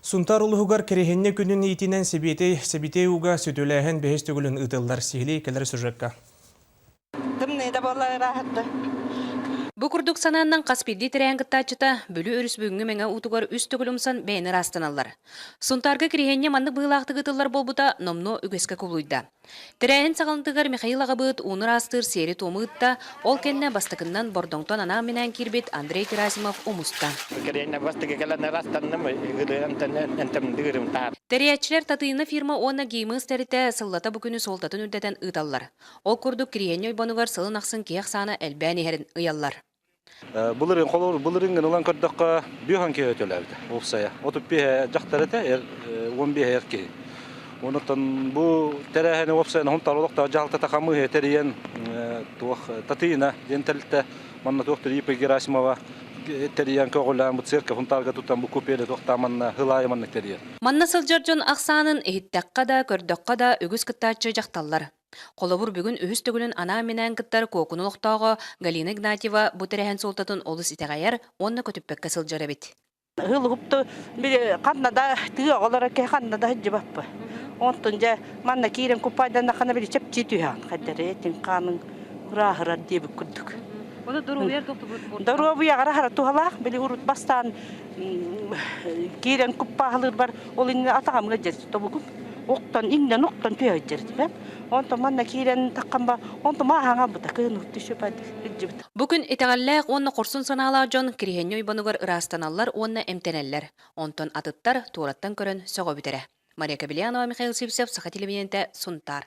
Сунтаар улууһугар Кириһинньэ күнүн иитинэн Сибиэтэй Сибитей ууга сүтүлээһин бэһис төгүлүн ыытыллар. Сиһилии кэлэр сюжекка. Тымныыда буолла ырааһырда. Бу курдук санааннан хас биирдии тэрээһин кыттааччыта Бүлүү өрүс бүгүҥҥү мэҥэ уутугар үс төгүл умсан бэйэни ыраастаналлар. Сунтаарга Кириһиэнньэ маннык быһыылаахтык ыытыллар буолбута номнуо үгэскэ кубулуйда. Тэрээһин саҕаланыытыгар Михаил аҕабыыт ууну ыраастыыр сиэри-туому ыытта, ол кэннэ бастакыннан Бордоҥтон анаан-минээн киирбит Андрей Герасимов умуста. Тэрийээччилэр Татыйына фирма уонна ГИМС тэрилтэ сыллата бу күнү суолтатын үрдэтэн ыыталлар. Ол курдук Кириһиэнньэ ойбонугар сылын ахсын киһи ахсаана элбээн иһэрин ыйаллар. Былырыын холобур былырыыҥҥын ылан көрдөххө бүөһөн киһи өтөлөөбүтэ уопсайа. 35 дьахтар этэ, 15 эр киһи. Онуттан бу тэрээһини уопсайынан Хунтаар олохтоох дьаһалтата хамыыһыйа тэрийэн туох Татыйына диэн тэрилтэ манна туох Ипа Герасимова тэрийэн көҕүлээн бу церковь Хунтаарга тутан бу купели туохтаа манна хылаайы маннык тэрийэр. Манна сылдьар дьон ахсаанын иһиттэххэ да, көрдөххө да үгүс кыттааччы дьахталлар. Холобур, бүгүн үһүс төгүлүн анаан-минээн кыттар Куокуну олохтооҕо Галина Игнатьева бу тэрээһин суолтатын олус итэҕэйэр уонна көтүппэккэ сылдьар эбит. Ыһылыгыпту били ханна да тыа оҕолоро кэ ханна да сылдьыбаппы. Онтон дьэ манна киирэн куппайданнаххына били чэпчии түһэҕин хайдары этиҥ хааныҥ ырааһырар диэбит курдук. Ону доруобуйар туохтубут Доруобуйаҕар аһара туһалаах били урут бастаан киирэн куппааһылыырбар ол иннинэ атаҕамҥа дьэ тобугум Оттон иҥнэн оттон түһэйдэрдибэ. Онтон манна киирэн таххамба, онтон мааһаҥа бутакын түшүпэт илдьибит. Бу күн итэҕэллээх уонна хорсун санаалаах дьон Кириһиэнньэ ойбонугар ыраастаналлар уонна эмтэнэллэр. Онтон атыттар туораттан көрөн сөҕөбүт эрэ. Мария Кобельянова, Михаил Сивцев, Саха телевидениетэ, Сунтаар.